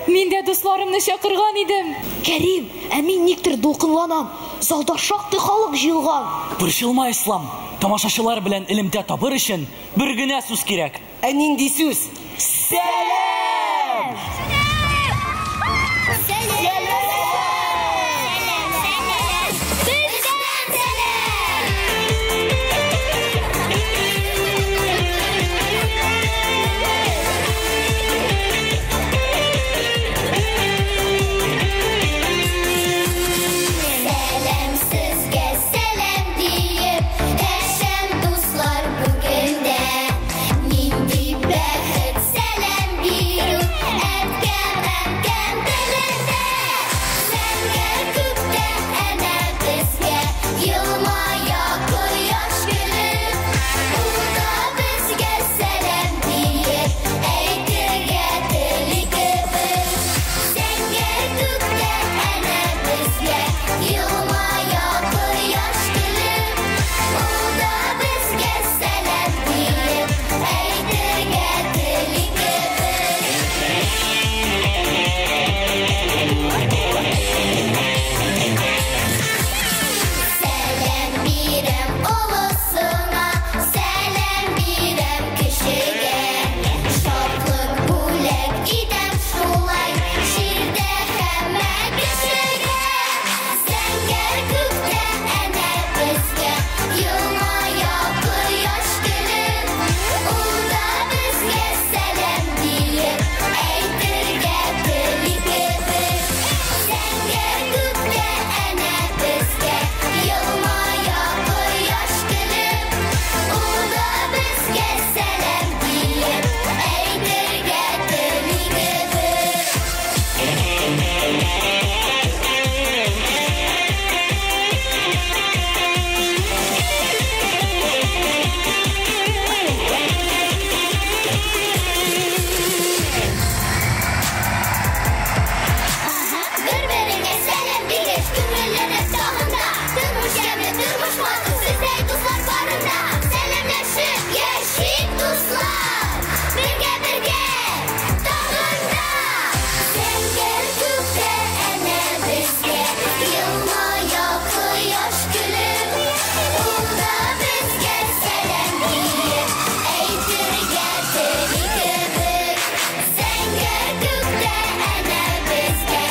Мин дә дусларымны чакырган идем. Кәрим, ә мин никтер дулкынланам. Залда шактый халык җыелган. Борчылма, Ислам. Тамашачылар белән элемтә табыр өчен бер генә сүз кирәк. Ә нинди сүз? Сәлам! Сәлам! Сәлам! Бездән сәлам! Сәлам сезгә, сәлам диеп, дәшәм дуслар бүген дә. Нинди бәхет сәлам бирү, әткәм, әнкәм телендә. Зәңгәр күктә әнә безгә елмая кояш көлеп. Ул да безгә сәлам диеп, әйтергә тели кебек. Зәңгәр күктә әнә безгә елмая кояш көлеп. Ул да безгә сәлам диеп, әйтергә тели кебек. Сәлам бирәм олысына, сәлам бирәм кешегә. Шатлык бүләк итәм шулай җирдә һәммә кешегә. Зәңгәр күктә әнә безгә елмая кояш көлеп. Ул да безгә сәлам диеп, әйтергә тели кебек. Зәңгәр күктә әнә безгә елмая кояш көлеп. Ул да безгә сәлам диеп, әйтергә тели кебек. Бер-береңә сәлам биреш, күңелләнеп тагын да. Тормыш ямьле, тормыш матур, сездәй дуслар барында. Сәламләшеп яшик, дуслар. Бергә-бергә тагын да. Зәңгәр күктә әнә безгә елмая кояш көлеп. Ул да безгә сәлам диеп, әйтергә тели кебек. Зәңгәр күктә әнә безгә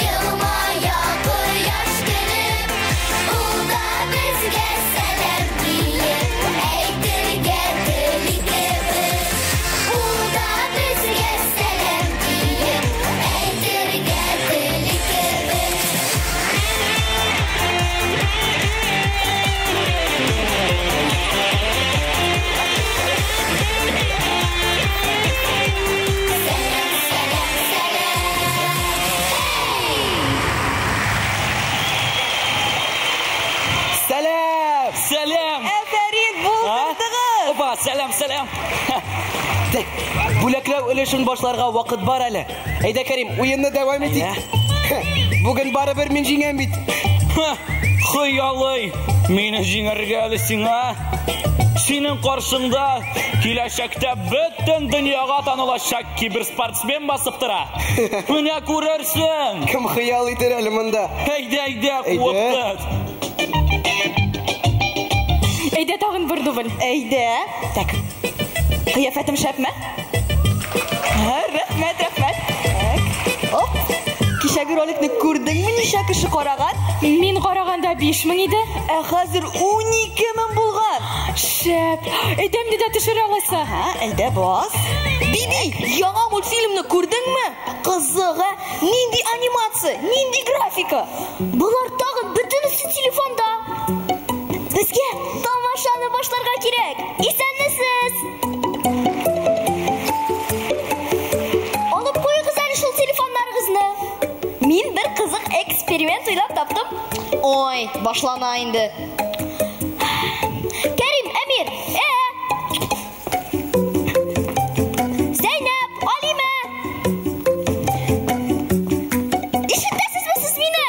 елмая кояш көлеп. Ул да безгә сәлам диеп, әйтергә тели кебек. Ул да безгә сәлам диеп, әйтергә тели кебек. Сәлам, сәлам, сәлам. Сәлам! Сәлам! Афәрин, булдырдыгыз! Опа, сәлам, сәлам. Так, бүләкләү өлешен башларга вакыт бар әле. Әйдә, Кәрим, уенны дәвам итик. Бүген барыбер мин җиңәм бит. Ха, Хыялый, мине җиңәргә әле сиңа. Синең каршыңда киләчәктә бөтен дөньяга танылачак киберспортсмен басып тора. Менә күрерсең. Кем хыял итер әле монда? Әйдә, әйдә, Әйдә. куып тот. Әйдә тагын бер дубль. Әйдә. Так. Кыяфәтем шәпме? Һә, рәхмәт, рәхмәт. Так. Оп. Кичәге роликны күрдеңме, ничә кеше караган? Мин караганда 5000 иде. Ә хәзер 12 мең булган. Шәп. Әйдә мине дә төшерә аласың. Һә, әйдә бас. Биби, яңа мультфильмны күрдеңме? Кызык, ә? Нинди анимация, нинди графика? Болар тагын бөтенесе телефонда. Безгә тамашаны башларга кирәк. Исәнмесез? Алып куегыз әле шул телефоннарыгызны. Мин бер кызык эксперимент уйлап таптым. Ой, башлана инде. Кәрим, Әмир, ә? Зәйнәп, Алимә. Ишетәсезме сез мине?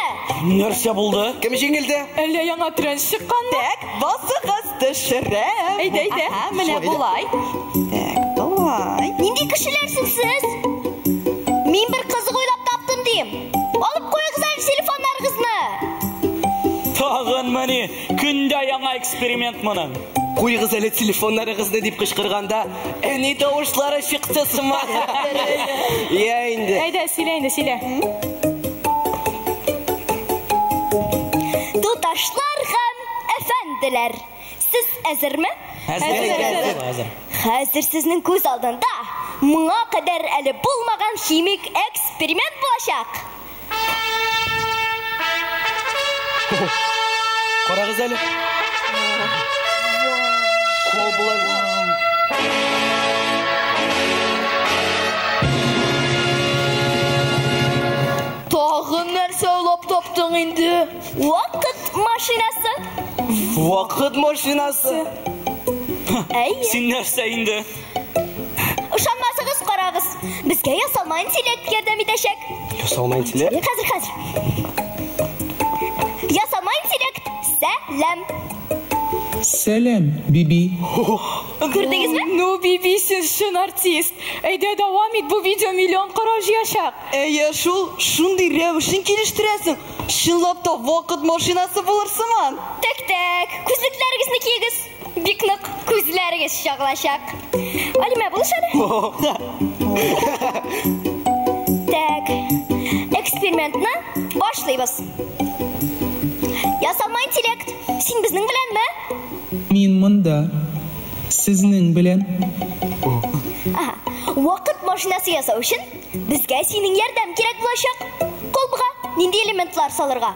Нәрсә булды? Кем җиңелде? Әллә яңа тренд чыкканмы? Так, басыгыз, төшерәм. Әйдә, әйдә. Аһа, менә Шулай да. болай. Так, болай. Нинди кешеләрсең сез? Мин бер кызык уйлап Шәпмени, көндә яңа эксперимент моның. Куйгыз әле телефоннарыгызны дип кычкырганда, әни тавышлары чыкты сыман. Я инде. Әйдә, сөйлә инде, сөйлә. Туташлар һәм әфәнделәр, сез әзерме? Әзер, әзер, әзер. Хәзер сезнең күз алдында моңа кадәр әле булмаган химик эксперимент булачак. Карагыз әле. Кол белән. Тагын нәрсә уйлап таптың инде? Вакыт машинасы. Вакыт машинасы. Әйе. Син нәрсә инде? Ышанмасагыз, карагыз. Безгә ясалма интеллект ярдәм итәчәк. Ясалма интеллект? Хәзер, хәзер. Ясалма интеллект, сәлам. Сәлам, Биби. Күрдегезме? Ну, Биби, син чын артист. Әйдә, дәвам ит, бу видео миллион карау җыячак. Әйе, шул, шундый рәвешен килештерәсең. Чынлап та вакыт машинасы булыр сыман. Тәк, тәк, күзлекләрегезне киегез. Бик нык күзләрегез чагылачак. Алимә, булыш әле. Так, экспериментны башлыйбыз. Ясалма интеллект, син безнең беләнме? Мин монда. Сезнең белән. Ага. Вакыт машинасы ясау өчен безгә синең ярдәм кирәк булачак. Колбага нинди элементлар салырга?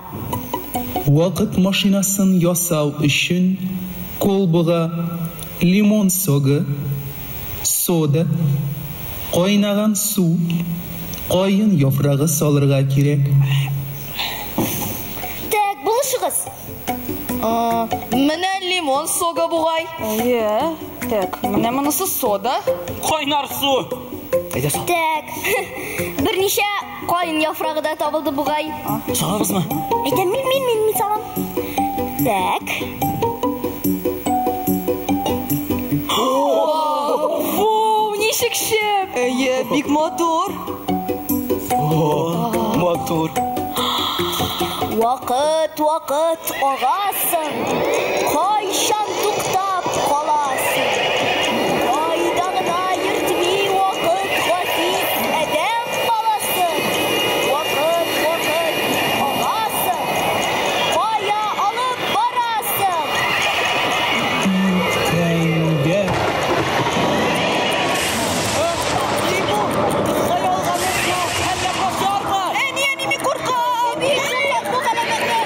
Вакыт машинасын ясау өчен колбага лимон согы, сода, кайнаган су, каен яфрагы салырга кирәк. Так, булышыгыз. Менә лимон согы бугай. Әйе. Так, менә монысы сода. Кайнар су. Әйдә сал. Так, берничә каен яфрагы да табылды бугай. Салабызмы? Әйдә, мин, мин, мин, мин салам. Так. Воу, ничек шәп! Әйе, бик матур. Матур. Вакыт, вакыт агасың. Кайчан туктап каласың? Кайда гына йөртми вакыт газиз адәм баласын. Вакыт, вакыт агасың. Кая алып барасың? Тәңгә. Ни бу? Кая алганыбызмы? Әллә пожармы? Әни, әни, мин куркам. Бу галәмәтне.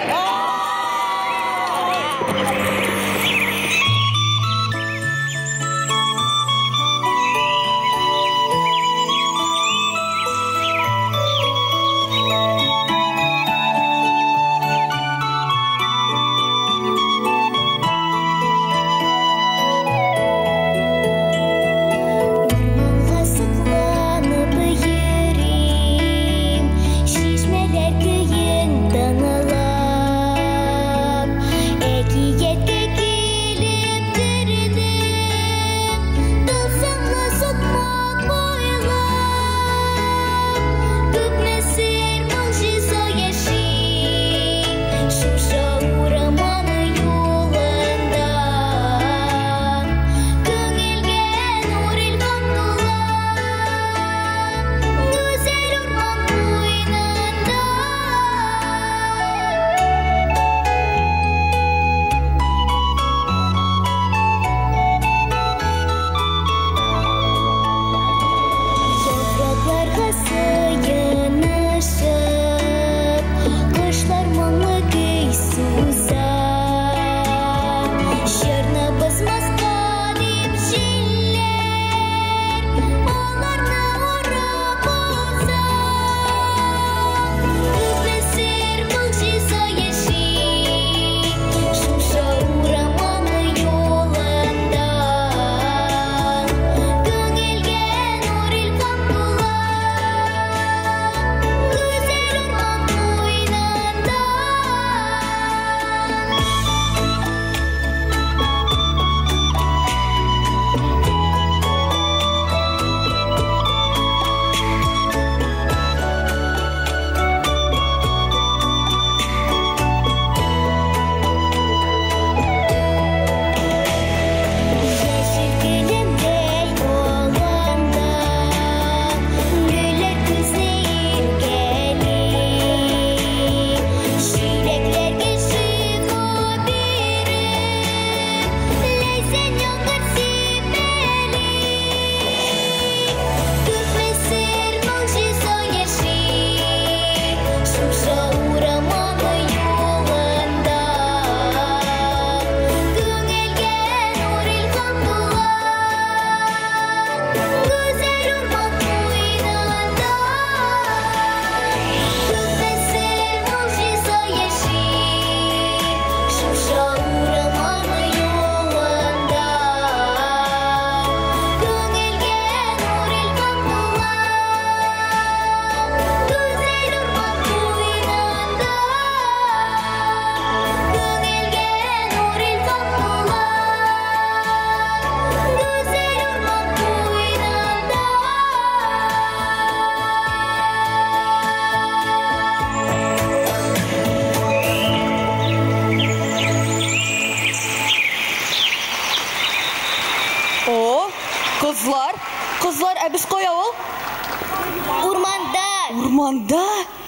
Урманда?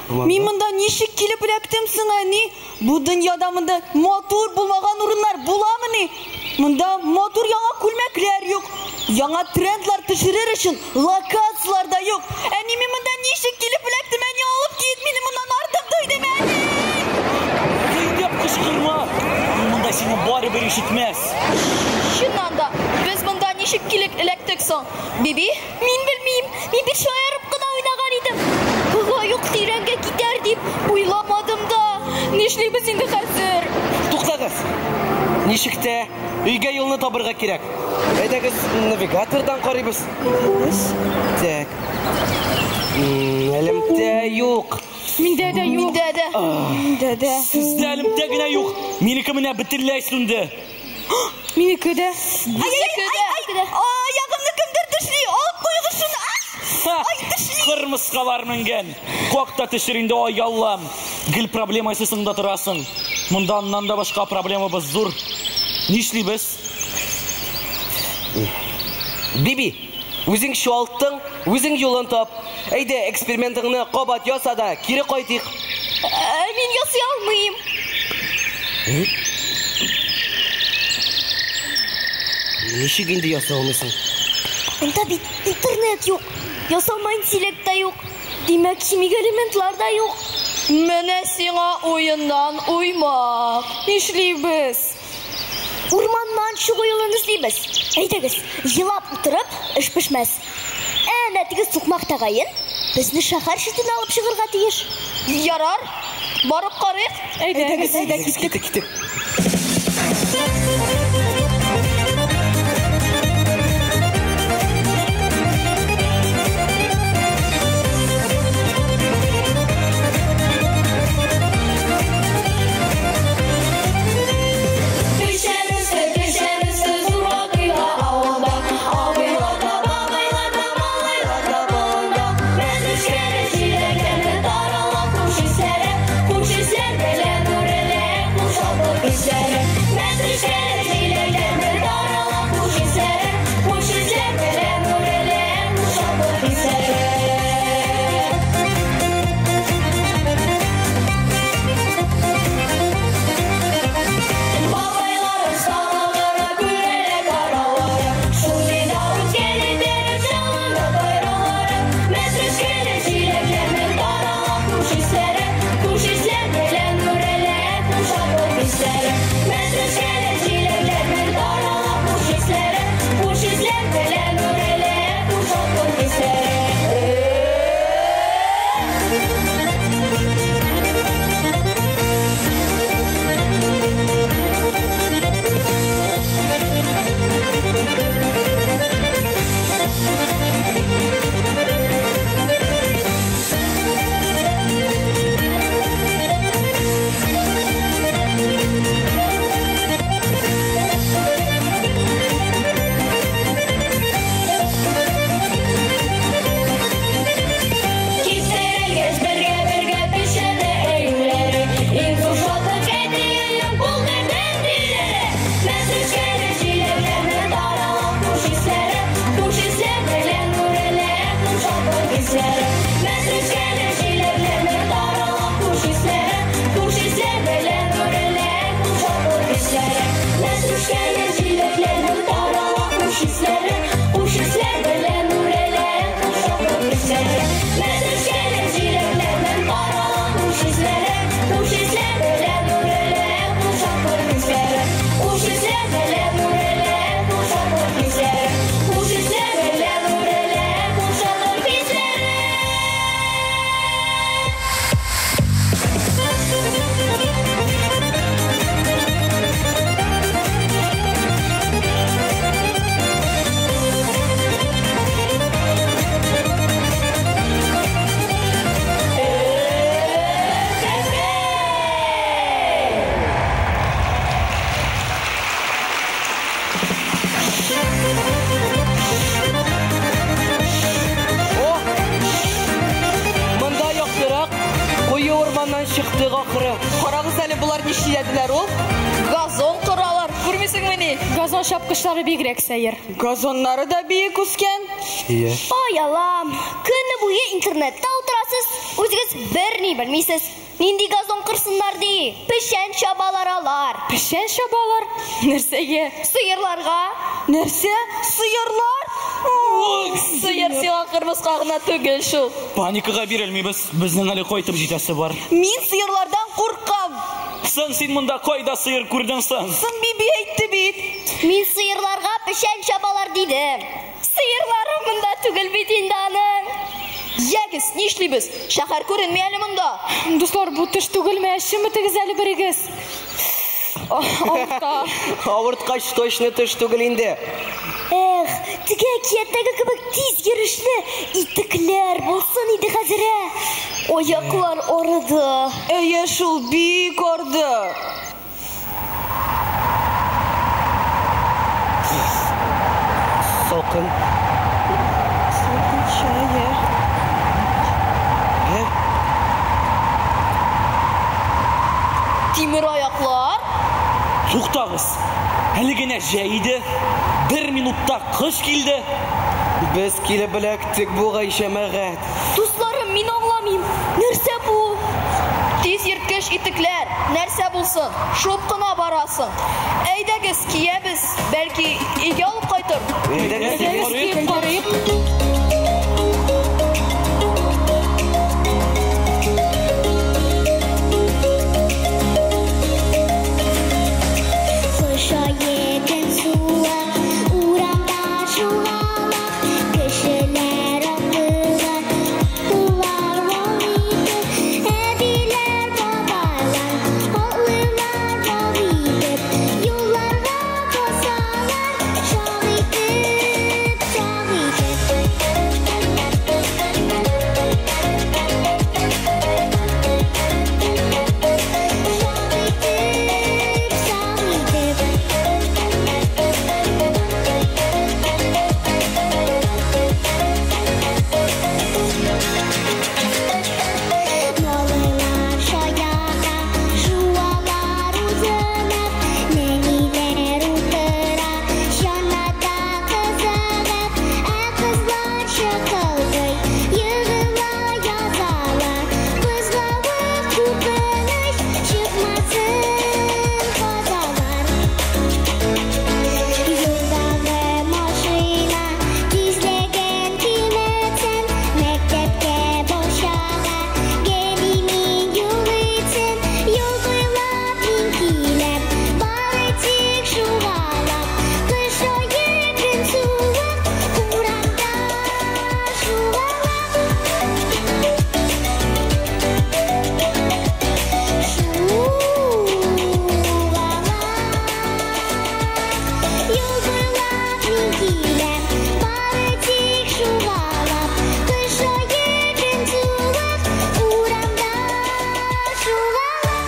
Мин монда ничек килеп эләктем соң, әни? Бу дөньяда монда матур булмаган урыннар буламыни? Монда матур яңа күлмәкләр юк. Яңа трендлар төшерер өчен локациялар да юк. Әни, мин монда ничек килеп эләктем? Әни, алып кит мине моннан, артык туйдым, әни! Дип кычкырма. Ул монда сине барыбер ишетмәс. Чыннан да, без монда ничек килеп эләктек соң? Биби? Мин белмим. Мин бит шаярып кына уйнаган идем. Болай ук тирәнгә китәр дип уйламадым да. Нишлибез инде хәзер? Туктагыз. Ничек тә өйгә юлны табырга кирәк. Әйдәгез, навигатордан карыйбыз. Так. Элемтә юк. Миндә дә юк. Миндә дә. Миндә дә. Сездә элемтә генә юк. Минеке менә бөтенләй сүнде. Минеке дә. Ай, аягымны кемдер тешли. Алып куйгыз шуны. Ай, тешли. Кырмыскалар менгән. Куак та төшер инде, ай Аллам. Гел проблема ясыйсың да торасың. Монда аннан да башка проблемабыз зур. Нишлибез? Биби, үзең чуалттың, үзең юлын тап. Әйдә, экспериментыңны кабат яса да, кире кайтыйк. Мин ясый алмыйм. Ничек инде ясый алмыйсың? Монда бит интернет юк, ясалма интеллект та юк. Димәк, химик элементлар да юк. Менә сиңа уеннан уймак. Нишлибез? Урманнан чыгу юлын эзлибез. Әйдәгез, елап утырып, эш пешмәс. Әнә теге сукмак тәгаен безне шәһәр читенә алып чыгарга тиеш. Ярар, барып карыйк. Әйдәгез, әйдә, киттек. Киттек. Чыктык ахыры. Карагыз әле, болар нишләделәр ул? Газон кыралар, күрмисеңмени? Газон чапкычлары бигрәк сәер. Газоннары да биек үскән. Ай, Аллам, көне буе интернетта утырасыз. Үзегез берни белмисез. Нинди газон кырсыннар ди? Печән чабалар алар. Печән чабалар? Нәрсәгә? Сыерларга. Нәрсә? Сыерлар? Сыер сиңа кырмыска гына түгел шул. Паникага бирелмибез. Безнең әле кайтып җитәсе бар. Мин сыерлардан куркам. Соң син монда кайда сыер күрдең соң? Соң Биби әйтте бит. Мин сыерларга печән чабалар дидем. Сыерлары монда түгел бит инде аның. Ягез, нишлибез? Шәһәр күренми әле монда. Дуслар, бу төш түгелме? Чеметегез әле берегез. Авырта. Авырткач точно төш түгел инде. Эх, теге әкияттәге кебек тиз йөрешле итекләр булсын иде хәзер. Аяклар арыды. Әйе шул, бик арды. Салкын. Салкынча, әйе. Ә? Тимер аяклар. Туктагыз. Әле генә җәй иде. Бер минутта кыш килде. Без килеп эләктек бугай, җәмәгать. Дусларым, мин аңламыйм. Нәрсә бу? Тиз йөрткеч итекләр. Нәрсә булсын? Шуып кына барасың. Әйдәгез, киябез. Бәлки, өйгә алып кайтыр. Әйдәгез, Әйдәгез, киеп карыйк. Кыш ае көн суык, урамда шугалак, кешеләр атлыйлар, куллар вак итеп, әбиләр, бабайлар атлыйлар вак итеп, юлларга басалар, шак итеп, шак итеп. Шак итеп, шак итеп. Малайлар шаяра, шуалар узынып, нәниләр утыра, чанада кызыгып, ә кызлар шыкылдый, егыла язалар. Бозлавык куркыныч, чыкмасын казалар. Юлдагы машина тизлеген киметсен, мәктәпкә, бакчага гел имин юл итсен. Юл буйлап мин киләм, бары тик шугалак. Кыш ае көн суык, урамда шугалак. Шугалак. Юл буйлап мин киләм, бары тик шугалак. Кыш ае көн суык, урамда шугалак.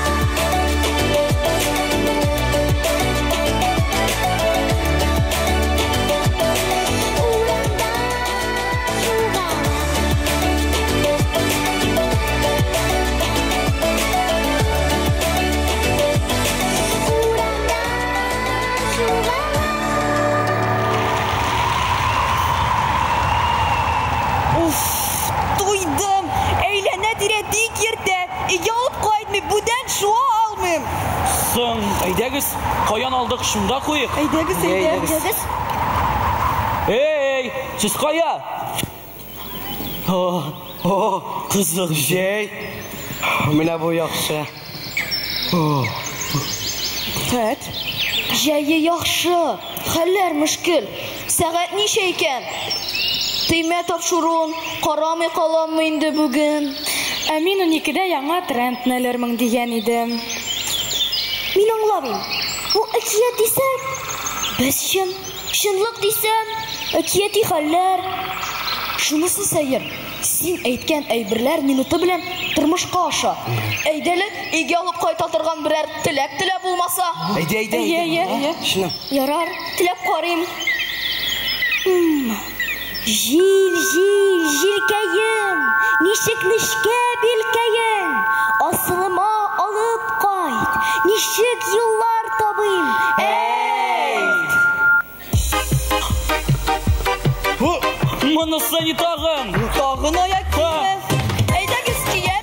Урамда шугалак. Урамда шугалак. Уф, туйдым. Әйләнә-тирә бик иртә. Өйгә алып кайтмый, бүтән шуа алмыйм. Соң, әйдәгез, каян алдык, шунда куйык. Әйдәгез, әйдәгез. Әйдәгез. Эй, сез кая? О, о, Кызык җәй. Менә бу яхшы. О, Хәт. Җәе яхшы, хәлләр мөшкел. Сәгать ничә икән? Төймә тапшыруын карамый каламмы инде бүген? Ә мин 12-дә яңа трендны элермен дигән идем. Мин аңламыйм. Бу әкият дисәң, без чын, чынлык дисәм, әкияти хәлләр. Шунысы сәер. Син әйткән әйберләр минуты белән тормышка аша. Әйдәле, өйгә алып кайта торган берәр теләк телә булмаса. әйдә, әйдә, Әйе, әйе, әйе. Чынлап. Ярар, теләп карыйм. Җил, җил, җилкәем, ничек нечкә билкәең, асылыма алып кайт, ничек юллар табыйм. Әйт! Монысы ни тагын? Тагын аяк киеме. Әйдәгез, киябез.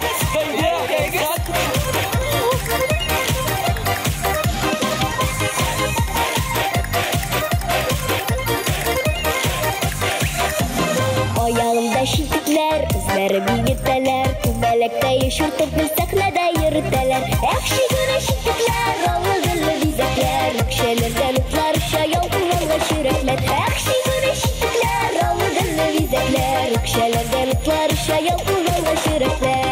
Читекләре биетәләр, күбәләктәй очыртып гел сәхнәдә йөртәләр. Эх, чигүле читекләр, аллы-гөлле бизәкләр, үкчәләрдән утлар оча, ялкынланган йөрәкләр. Эх, чигүле читекләр, аллы-гөлле бизәкләр, үкчәләрдән утлар оча, ялкынланган йөрәкләр.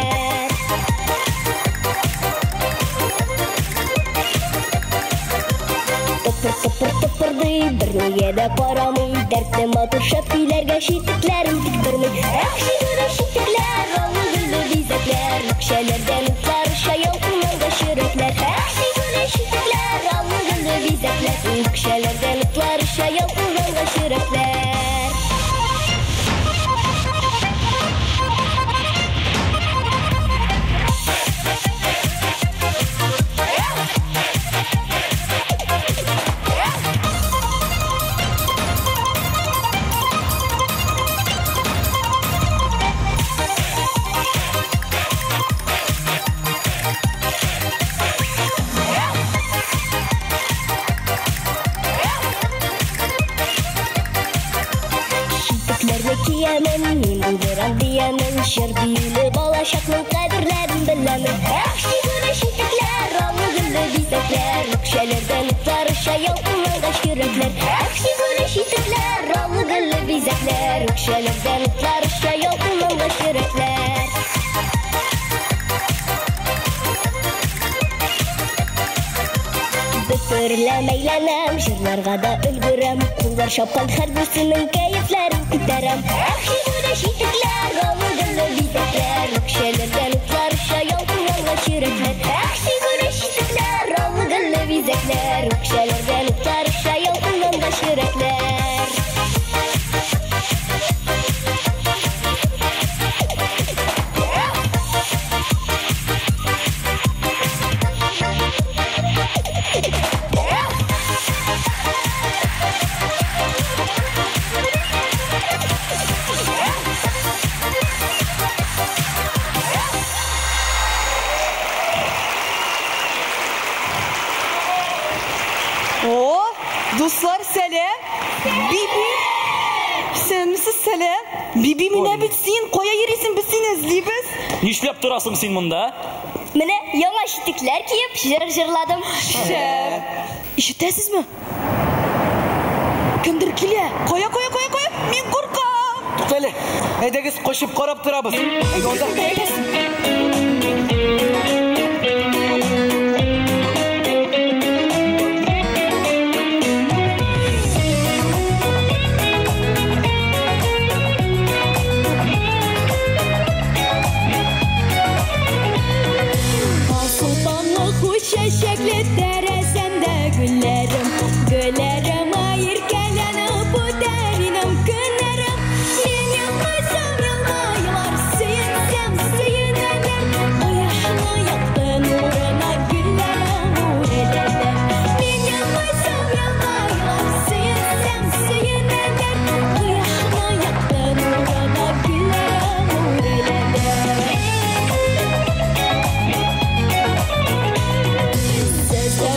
Тыпыр-тыпыр тыпырдый, бернигә дә карамый, дәртле матур шәп көйләргә читекләрен тектертми. Эх, чигүле читекләр, аллы-гөлле бизәкләр, үкчәләрдән утлар оча, ялкынланган йөрәкләр. Эх, чигүле читекләр, аллы-гөлле бизәкләр, үкчәләрдән утлар оча, ялкынланган йөрәкләр. Читекләрне киямен, мин булдырам диямен, җыр биюле балачакның кадерләрен беләмен. Эх, чигүле читекләр, аллы-гөлле бизәкләр, үкчәләрдән утлар оча, ялкынланган йөрәкләр. Эх, чигүле читекләр, аллы-гөлле бизәкләр, үкчәләрдән утлар оча, ялкынланган йөрәкләр. Бөтерләм әйләнәм, җырларга да өлгерәм, куллар чапкан һәрберсенең кәефләрен күтәрәм. Эх, чигүле читекләр, аллы-гөлле бизәкләр, үкчәләрдән утлар оча, ялкынланган йөрәкләр. Эх, чигүле читекләр, аллы-гөлле бизәкләр, үкчәләрдән утлар оча, ялкынланган йөрәкләр. О, дуслар, сәлам. Биби. Исәнмесез, сәлам. Биби, менә бит син кая йөрисең, без сине эзлибез. Нишләп торасың син монда? Менә яңа читекләр киеп, җыр җырладым. Шәп. Ишетәсезме? Кемдер килә. Кая, кая, кая, кая? Мин куркам. Туктале, әйдәгез качып карап торабыз. Әйдә анда. Әйдәгез. Солтанлы хуш чәчәкле тәрәзәмдә гөлләрем, гөлләрем иркәләнеп үтә минем көннәрем. Мин елмайсам елмайлар, сөенсәм сөенәләр, кояшны якты нурына гөлләрем үреләләр. Мин елмайсам елмайлар, сөенсәм сөенәләр, кояшны якты нурына гөлләрем үреләләр. Сездә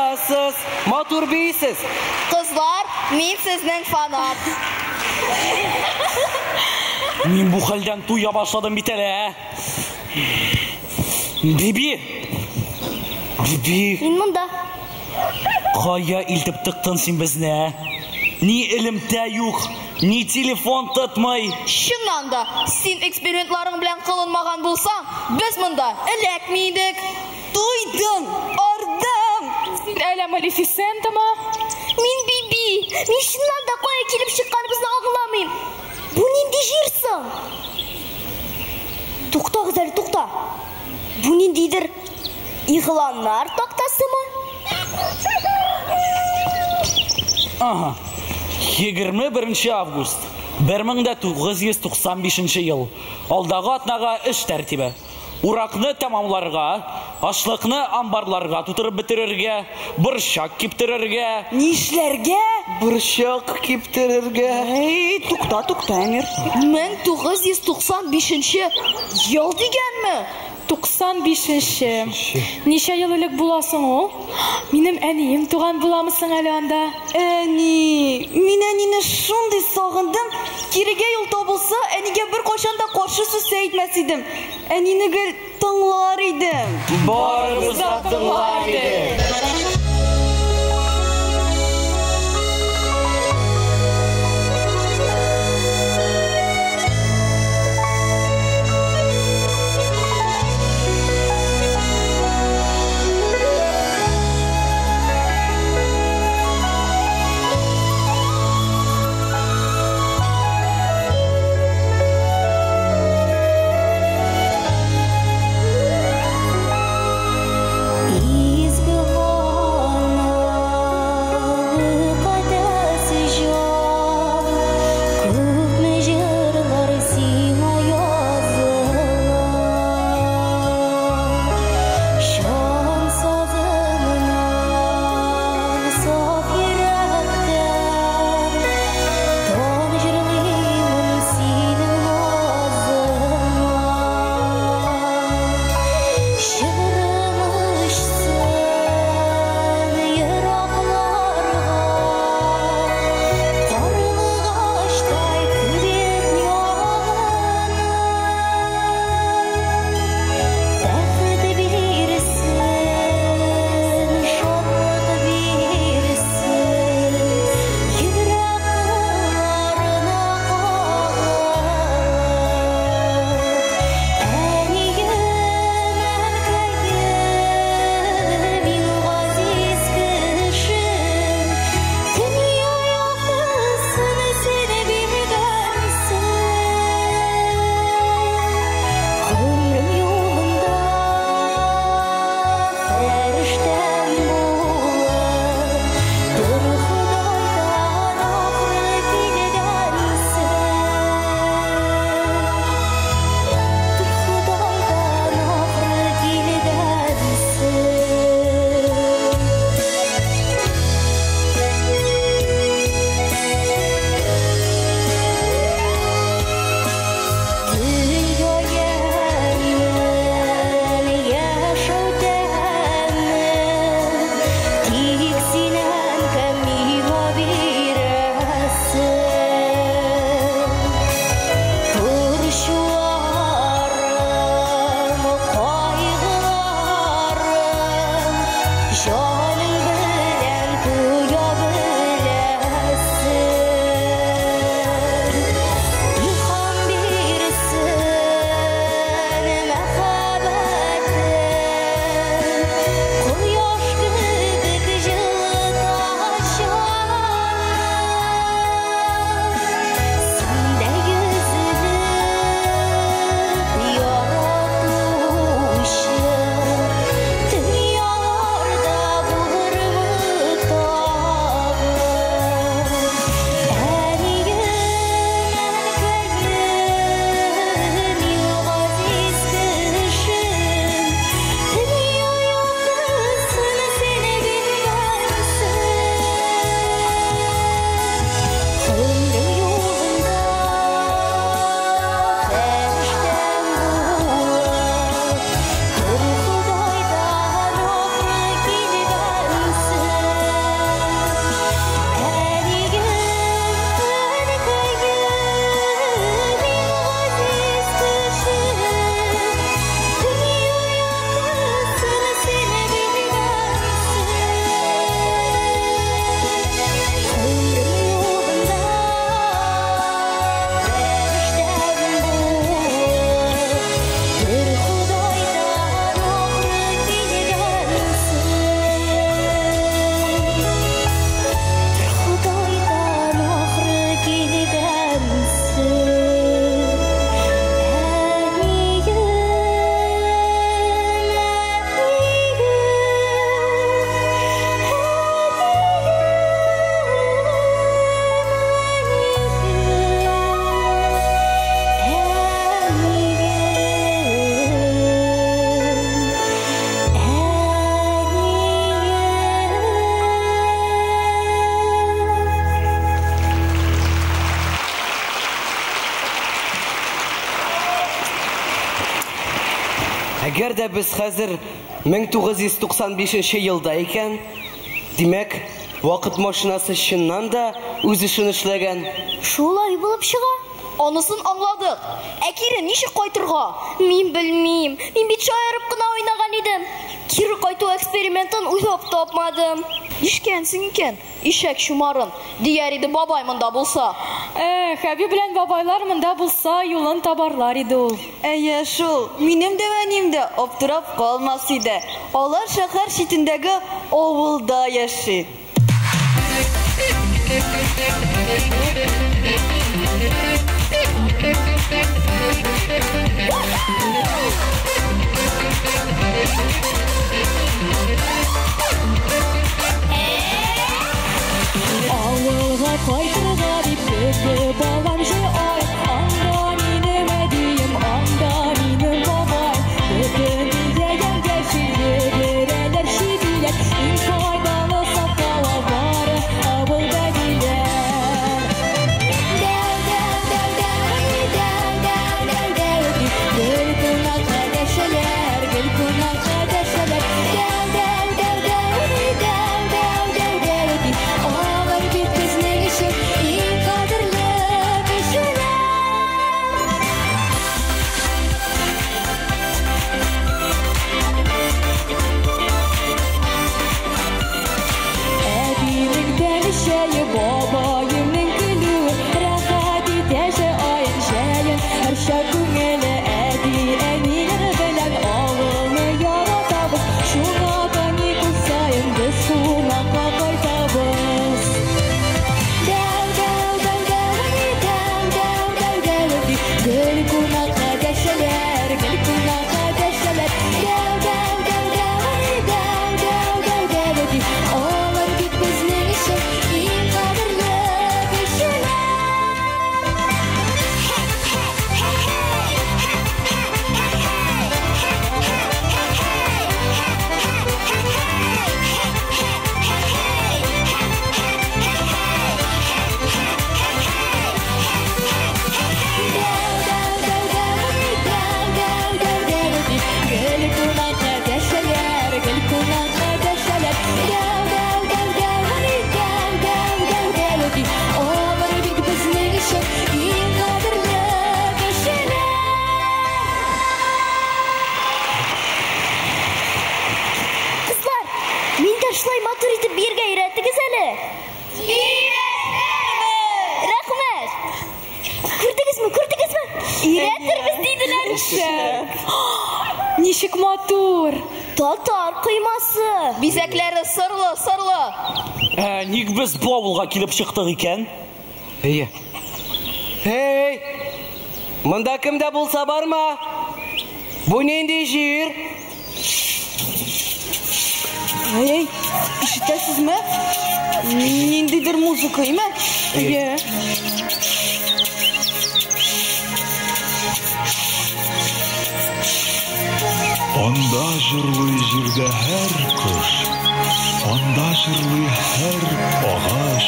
буласыз, матур биисез. Кызлар, мин сезнең фанат. Мин бу хәлдән туя башладым бит әле, ә? Биби! Биби! Мин монда. Кая илтеп тыктың син безне, ә? Ни элемтә юк, ни телефон тотмый. Чыннан да, син экспериментларың белән кылынмаган булсаң, без монда эләкми идек. Туйдым, ардым. Син әллә Малефисентамы? Мин Биби. Мин чыннан да кая килеп чыкканыбызны аңламыйм. Бу нинди җир соң? Туктагыз әле, тукта. Бу ниндидер игъланнар тактасымы? Ага. 21 август 1995 ел. Алдагы атнага эш тәртибе. Уракны тәмамларга, ашлыкны амбарларга тутырып бетерергә, борчак киптерергә. Нишләргә? Борчак киптерергә. Эй, тукта, тукта, Әмир. 1995 ел дигәнме? 95-нче. Ничә ел элек була соң ул? Минем әнием туган буламы соң әле анда? Әни, мин әнине шундый сагындым. Кирегә юл табылса, әнигә беркайчан да каршы сүз әйтмәс идем. Әнине гел тыңлар идем. Барыбыз да тыңлар идек. Изге Әгәр дә без хәзер 1995 елда икән, димәк, вакыт машинасы чыннан да үз эшен эшләгән. Шулай булып чыга. Анысын аңладык. Ә кире ничек кайтырга? Мин белмим. Мин бит шаярып кына уйнаган идем. Кире кайту экспериментын уйлап тапмадым. Ишкәнсең икән, ишәк чумарын, дияр иде бабай монда булса. Эх, әби белән бабайлар монда булса, юлын табарлар иде ул. Әйе шул, минем дә әнием дә аптырап калмас иде. Алар шәһәр читендәге авылда яши. Авылга кайтырга дип көтеп алам җай, анда минем әбием, анда минем бабай. Бөтен илдә ямь-яшел йөгерәләр, чибиләр, иң файдалы сакала бары авылда диләр. Дәү, дәү, дәү, дәү, дәү, дәү, дәү, дәү, гел кунакка дәшәләр, гел кунакка дәшәләр. Дәү, дәү, дәү, дәү, дәү, дәү, дәү, дәү, алар бит безнең өчен иң кадерле кешеләр. Әбинең тәмле чәе, бабаемның көлүе, рәхәт итә аен җәен, һәрчак күңеле. Әти әниләр белән авылны яратабыз, шуңа каникул саен без кунакка кайтабыз. Дәү, дәү, дәү, дәү, дәү, дәү, дәү, дәү, гел кунакка дәшәләр, гел кунакка дәшәләр. Дәү, дәү, дәү, дәү, дәү, дәү, дәү, дәү, алар бит безнең өчен иң кадерле кешеләр. Гел кунакка дәшәләр, гел кунакка дәшәләр. Дәү, дәү, дәү, дәү, дәү, дәү, дәү, дәү, алар бит безнең өчен иң кадерле кешеләр. Кызлар, мин дә шулай матур итеп биергә өйрәттегез әле. Рәхмәт. Күрдегезме, күрдегезме? Өйрәтербез диделәр. Ничек матур! Татар коймасы. Бизәкләре сырлы, сырлы. Ник без бу авылга килеп чыктык икән? Әйе. Эй! Монда кем дә булса бармы? Бу нинди җир? Ай, ишетәсезме? Ниндидер музыка, име? Әйе. Анда җырлый җирдә һәр кош, анда җырлый һәр агач.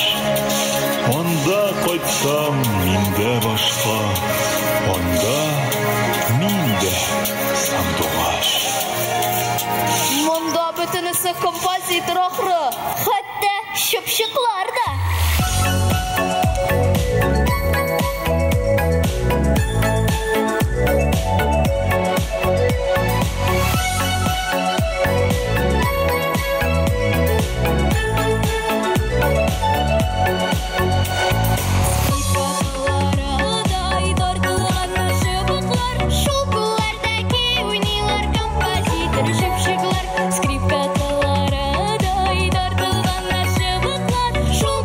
Анда кайтсам мин дә башка, анда мин дә сандугач. Монда бөтенесе композитор ахры. Хәтта чыпчыклар да. Скрипкаларыдай тартылган чыбыклар, шул куллардагы уйныйлар композитор чыпчыклар. Скрипкаларыдай тартылган чыбыклар, шул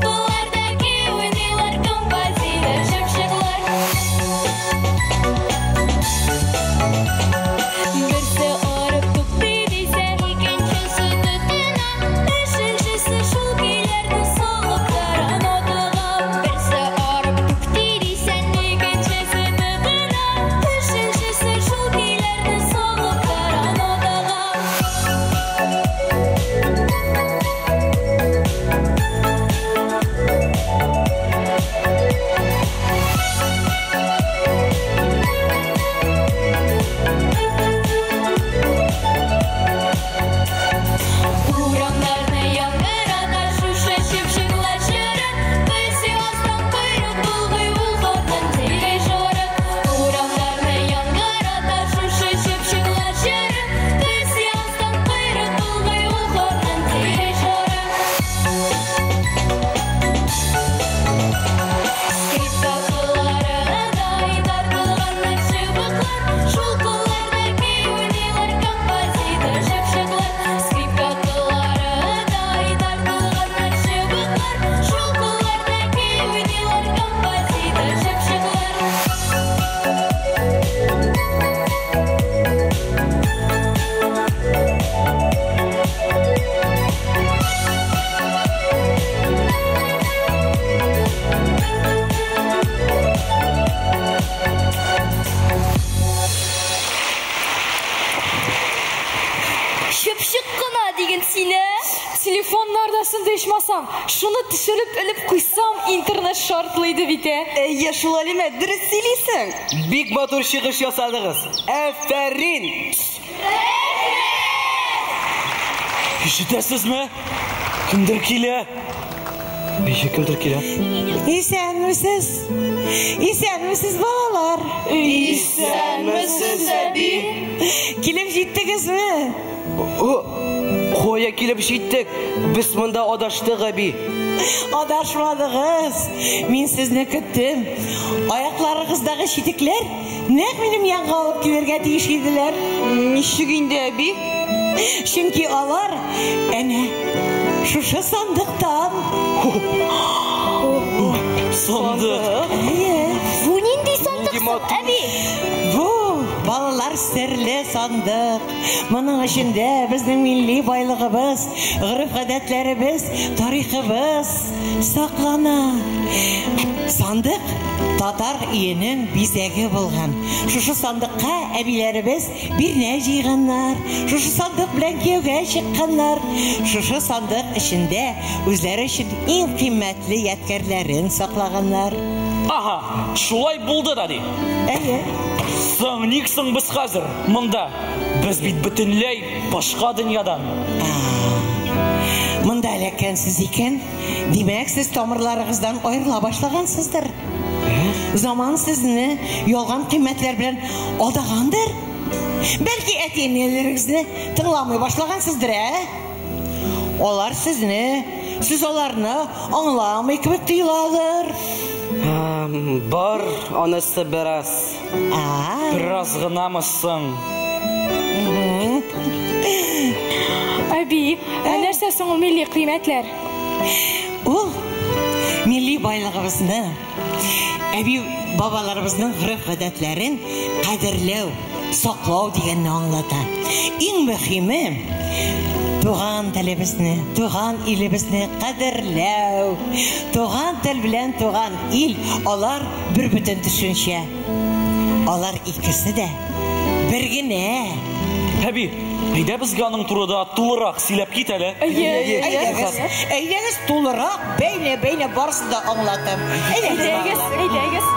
Чыпчык кына диген сине. Телефоннарда сынды ичмасам. Шуны төшереп элеп куйсам, интернет шартлый иде бит, ә. Әйе, шул Алимә, дөрес сөйлисең. Бик матур чыгыш ясадыгыз. Афәрин! Ишетәсезме? Кемдер килә. Әйе, кемдер килә. Исәнмесез. Исәнмесез, балалар. Исәнмесез, әби. Килеп җиттегезме? О, кая килеп җиттек? Без монда адаштык, әби. Адашмадыгыз. Мин сезне көттем. Аякларыгыздагы читекләр нәкъ минем янга алып килергә тиеш иделәр. Ничек инде, әби? Чөнки алар әнә шушы сандыктан. Сандык. Әйе. Бу нинди сандык Нинди соң, матур. әби? Бу балалар серле сандык. Моның эчендә безнең милли байлыгыбыз, гореф-гадәтләребез, тарихыбыз саклана. Сандык татар өенең бизәге булган. Шушы сандыкка әбиләребез бирнә җыйганнар. Шушы сандык белән кияүгә чыкканнар. Шушы сандык эчендә үзләре өчен иң кыйммәтле ядкәрләрен саклаганнар. Аһа, шулай булды да ди. Әйе. Соң, ник соң без хәзер монда? Без бит бөтенләй башка дөньядан. Монда эләккәнсез икән, димәк, сез тамырларыгыздан аерыла башлагансыздыр. Заман сезне ялган кыйммәтләр белән алдагандыр. Бәлки әти-әниләрегезне тыңламый башлагансыздыр, ә? Алар сезне, сез аларны аңламый кебек тоеладыр. Бар анысы бераз. А, Бераз гынамы соң? Әби, ә нәрсә соң ул милли кыйммәтләр? Ул милли байлыгыбызны, әби бабаларыбызның гореф-гадәтләрен кадерләү, саклау дигәнне аңлата. Иң мөһиме туган телебезне, туган илебезне кадерләү. Туган тел белән туган ил, алар бер бөтен төшенчә. Алар икесе дә бер генә. Әби, әйдә безгә аның турыда тулырак сөйләп кит әле. Әйе, Әйдәгез, әйдәгез тулырак, бәйнә-бәйнә барысын да аңлатам. Әйдәгез, Әйдәгез, балалар. әйдәгез.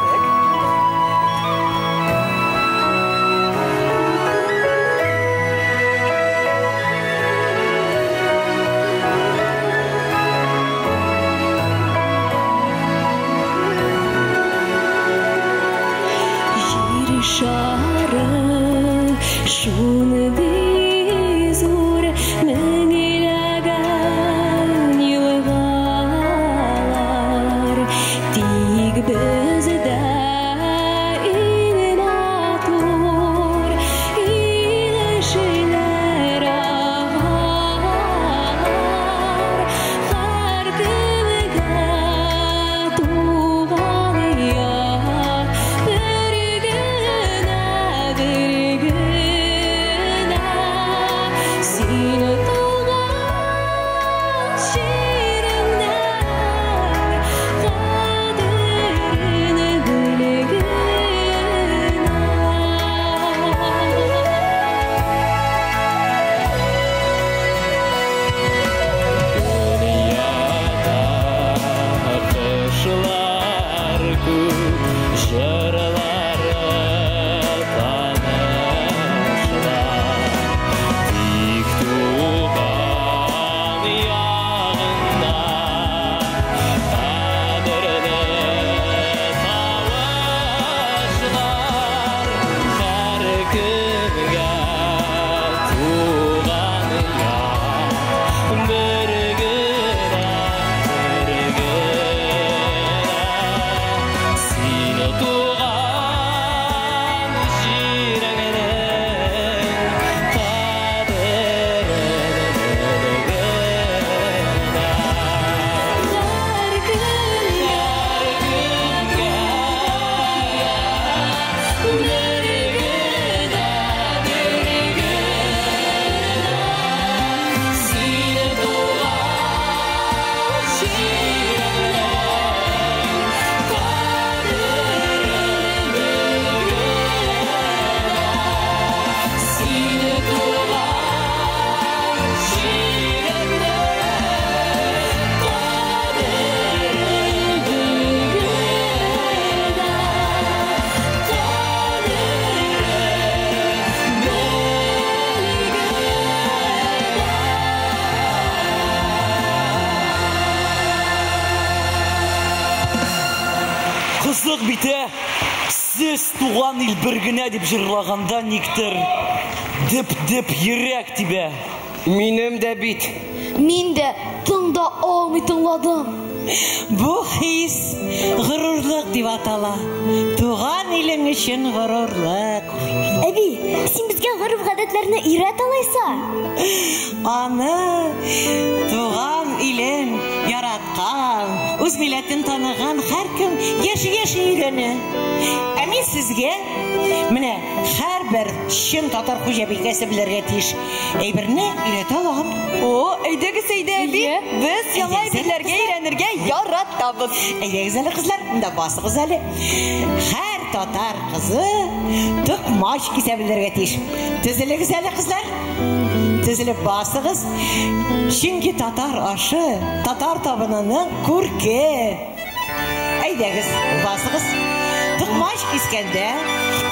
Җир шары шундый зур, меңләгән елгалар. Тик бездә Сез туган ил бер генә дип җырлаганда никтер дөп-дөп йөрәк тибә. Минем дә бит. Мин дә тын да алмый тыңладым. Бу хис горурлык дип атала. Туган илең өчен горурлык. Әби, син безгә гореф-гадәтләрне өйрәт алайса. Аны туган илен яраткан, үз милләтен таныган һәркем яши-яши өйрәнә. Ә мин сезгә менә һәрбер чын татар хуҗабикәсе белергә тиеш әйберне өйрәтә алам. О, әйдәгез, әйдә, әби. Без яңа әйберләргә өйрәнергә яратабыз. Әйдәгез әле, кызлар, монда басыгыз әле. Һәр татар кызы токмач кисә белергә тиеш. Тезелегез әле, кызлар. Тезелеп басыгыз. Чөнки татар ашы, татар табынының күрке. Әйдәгез, басыгыз. Токмач кискәндә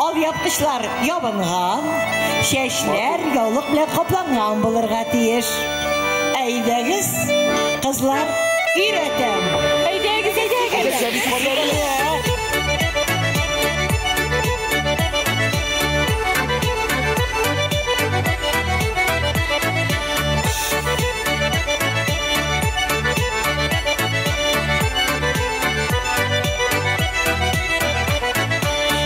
алъяпкычлар ябынган, чәчләр яулык белән капланган булырга тиеш. Әйдәгез, кызлар, өйрәтәм. Әйдәгез, әйдәгез.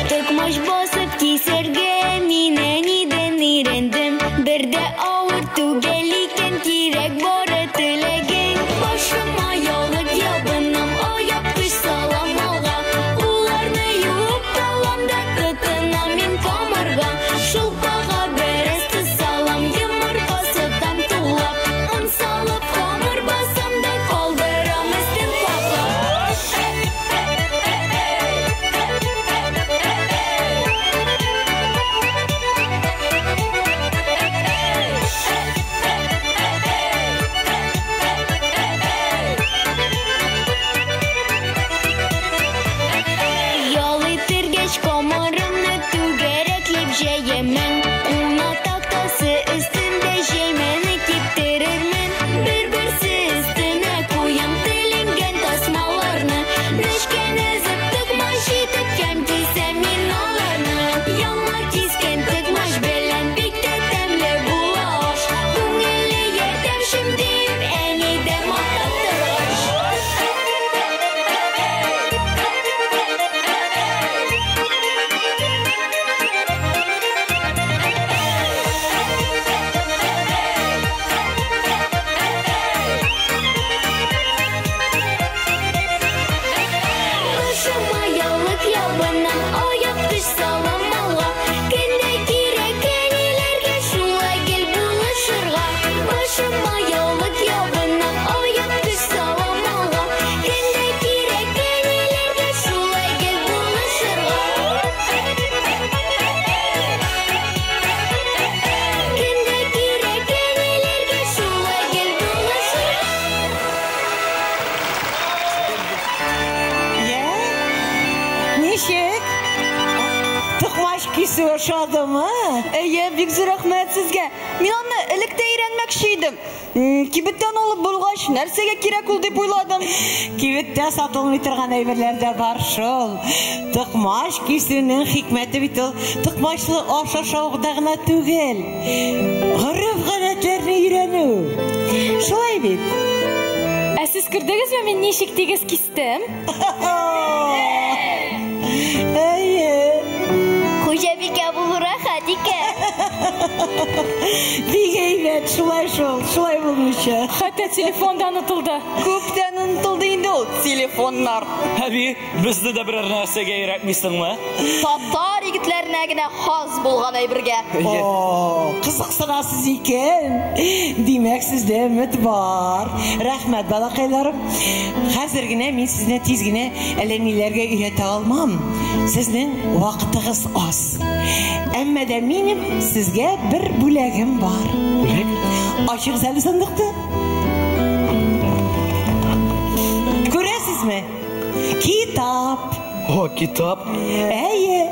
Токмач басып кисәргә мин әнидән өйрәндем. Бер дә авыр түгел икән, кирәк бары теләгең. Башыма яулык ябынам, алъяпкыч салам алга. Кулларны юып алам да тотынам мин камырга. Шулпага бераз тоз салам, йомырка сытам туглап. Он салып камыр басам да калдырам өстен каплап. Ял иттергәч камырымны түгәрәкләп җәямен. Куна тактасы өстендә җәймәне киптерермен. Бер-берсе өстенә куям теленгән тасмаларны. Нечкә өзеп токмач итеп һәм кисәм мин аларны. Яңа кискән токмач белән бик тә тәмле була аш. Күңелле ярдәмчем дип әни дә мактап торгач. Башыма яулык ябынам, алъяпкыч салам алга. Кемдә кирәк әниләргә шулай гел булышырга. Башыма яулык ябынам, алъяпкыч салам алга. Кемдә кирәк әниләргә шулай гел булышырга. Кемдә кирәк әниләргә шулай гел булышырга. Йә, ничек? Токмач кисү ошадымы? Әйе, бик зур рәхмәт сезгә. Мин аны элек тә өйрәнмәкче идем. Кибеттән алып булгач, нәрсәгә кирәк ул дип уйладым. Кибеттә сатылмый торган әйберләр дә бар шул. Токмач кисүнең хикмәте бит ул токмачлы аш ашауда гына түгел. Гореф-гадәтләрне өйрәнү. Шулай бит? Ә сез күрдегезме, мин ничек тигез кистем? Әйе. Хуҗабикә булу рәхәт икән. Бик әйбәт, шулай шул, шулай булмыйча. Хәтта телефон да онытылды. Күптән онытылды инде ул телефоннар. Әби, безне дә берәр нәрсәгә өйрәтмисеңме? Татар егетләренә генә хас булган әйбергә. О, кызыксынасыз икән. Димәк, сездә өмет бар. Рәхмәт, балакайларым. Хәзер генә мин сезне тиз генә әллә ниләргә өйрәтә алмам. Сезнең вакытыгыз аз. Әмма дә минем сезгә бер бүләгем бар. Бүләк? Ачыгыз әле сандыкны. Күрәсезме? Китап. О, китап. Әйе,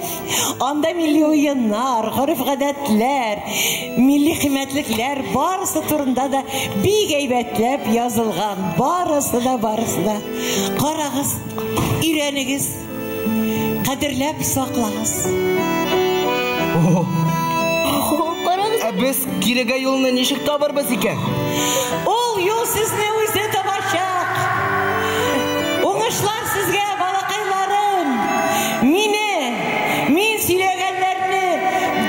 анда милли уеннар, гореф-гадәтләр, милли кыйммәтлекләр барысы турында да бик әйбәтләп язылган. Барысы да, барысы да. Карагыз, өйрәнегез. кадерләп саклагыз. Карагыз. Ә без кирегә юлны ничек табарбыз икән? Ул юл сезне үзе табачак. Уңышлар сезгә, балакайларым. Мине, мин сөйләгәннәрне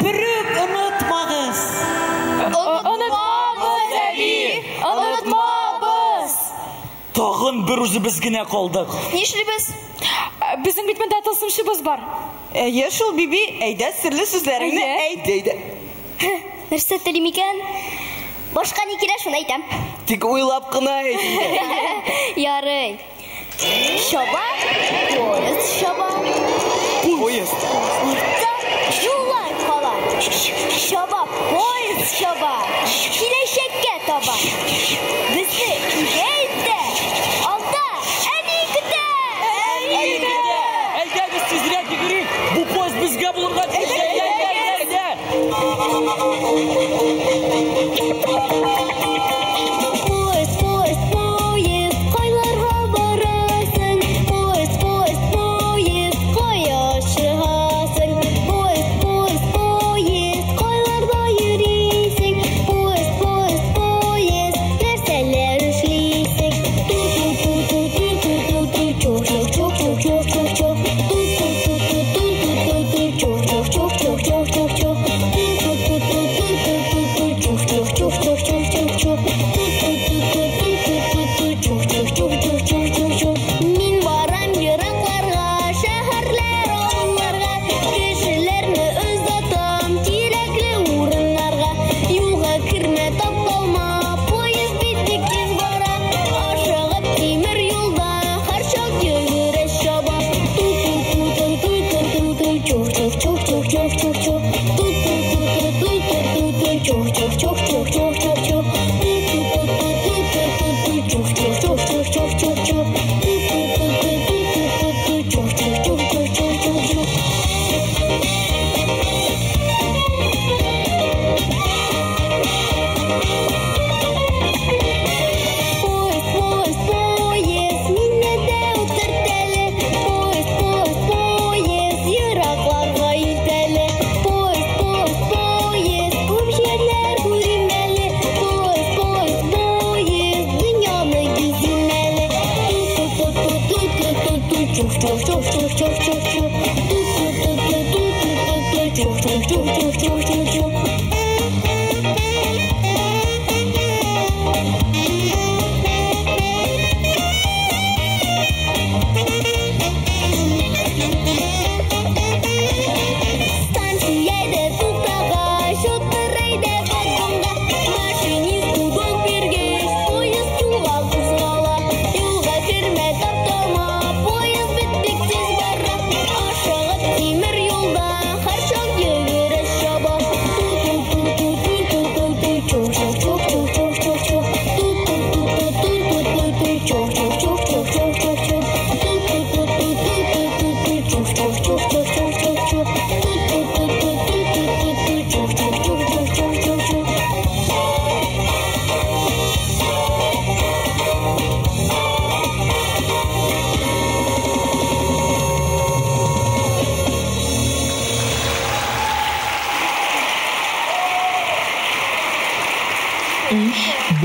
берүк онытмагыз. Онытмабыз, әби! Онытмабыз! Тагын бер үзебез генә калдык. Нишлибез? Безнең бит монда тылсымчыбыз бар. Әйе шул, Биби, әйдә серле сүзләреңне Әйе. әйт. Әйдә. Нәрсә телим икән? Башка ни килә, шуны әйтәм. Тик уйлап кына әйт. Ярый. Чаба, поезд чаба. Поезд. Артта юллар кала. Чаба, поезд чаба. Киләчәккә таба. Безне өйгә илтә. Алда әни көтә. Әйдә! Әйдәгез тизрәк йөгерик. Бу поезд безгә булырга тиеш. Әйдә, әйдә, әйдә. Поезд, поезд, поезд, кайларга барасың? Поезд, поезд, поезд, кая ашыгасың? Поезд, поезд, поезд, кайларда йөрисең? Поезд, поезд, поезд, нәрсәләр эшлисең? Ту-ту-ту-ту-ту-ту-ту-ту, чук-чук-чук-чук-чук-чук-чук. Ту-ту-ту-ту-ту-ту-ту, чук-чук-чук-чук-чук-чук. Ту-ту-ту-ту-ту-ту, чук-чук-чук-чук-чук-чук. Ту-ту-ту-ту-ту-ту, чук-чук-чук-чук-чук-чук. Мин барам еракларга, шәһәрләр, авылларга, кешеләрне озатам кирәкле урыннарга. Юлга кермә, тапталма, поезд бит бик тиз бара. Ашыгып тимер юлда һәрчак йөгерә чаба. Ту-ту-ту-ту-ту-ту-ту, чук-чук-чук-чук-чук-чук. Ту-ту-ту-ту-ту-ту, чук-чук-чук-чук-чук-чук. Ту-ту-ту-ту-ту-ту, чук-чук-чук-чук-чук-чук. Ту-ту-ту-ту-ту-ту, чук-чук-чук-чук-чук-чук. Поезд, поезд, поезд, мине дә утырт әле. Поезд, поезд, поезд, еракларга илт әле. Поезд, поезд, поезд, күп җирләр күрим әле. Поезд, поезд, поезд, дөньяны гизим әле. Ту-ту-ту-ту-ту-ту-ту, чук-чук-чук-чук-чук-чук. Ту-ту-ту-ту-ту-ту, чук-чук-чук-чук-чук-чук. Станциядә туктагач, утыр әйдә вагонга. Машинист гудок биргәч, поезд юлга кузгала. Юлга кермә, тапталма, поезд бит бик тиз бара. Ашыгып тимер юлда һәрчак йөгерә чаба. Ту-ту-ту-ту-ту-ту-ту, чук-чук-чук-чук-чук-чук. Ту-ту-ту-ту-ту-ту, чук-чук-чук-чук-чук-чук. Ту-ту-ту-ту-ту-ту, чук-чук-чук-чук-чук-чук. Ту-ту-ту-ту-ту-ту, чук-чук-чук-чук-чук-чук. Өч Д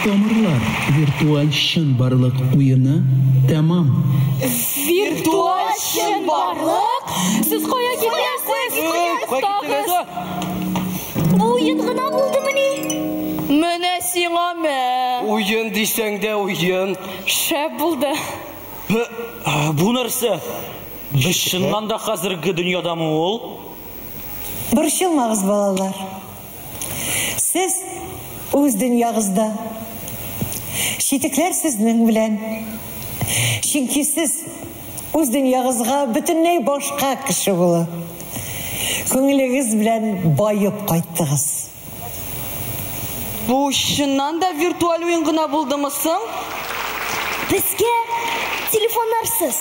тамырлар виртуаль чынбарлык уены тәмам. Виртуаль чынбарлык? Сез кая китәсез? Кая киттегез? Бу уен гына булдымыни? Менә сиңа мә. Уен дисәң дә уен. Шәп булды. Бу нәрсә? Без чыннан да хәзерге дөньядамы ул? Борчылмагыз, балалар. Сез үз дөньягызда. Читекләр сезнең белән. Чөнки сез үз дөньягызга бөтенләй башка кеше булып, күңелегез белән баеп кайттыгыз. Бу чыннан да виртуаль уен гына булдымы соң? Безгә телефоннарсыз,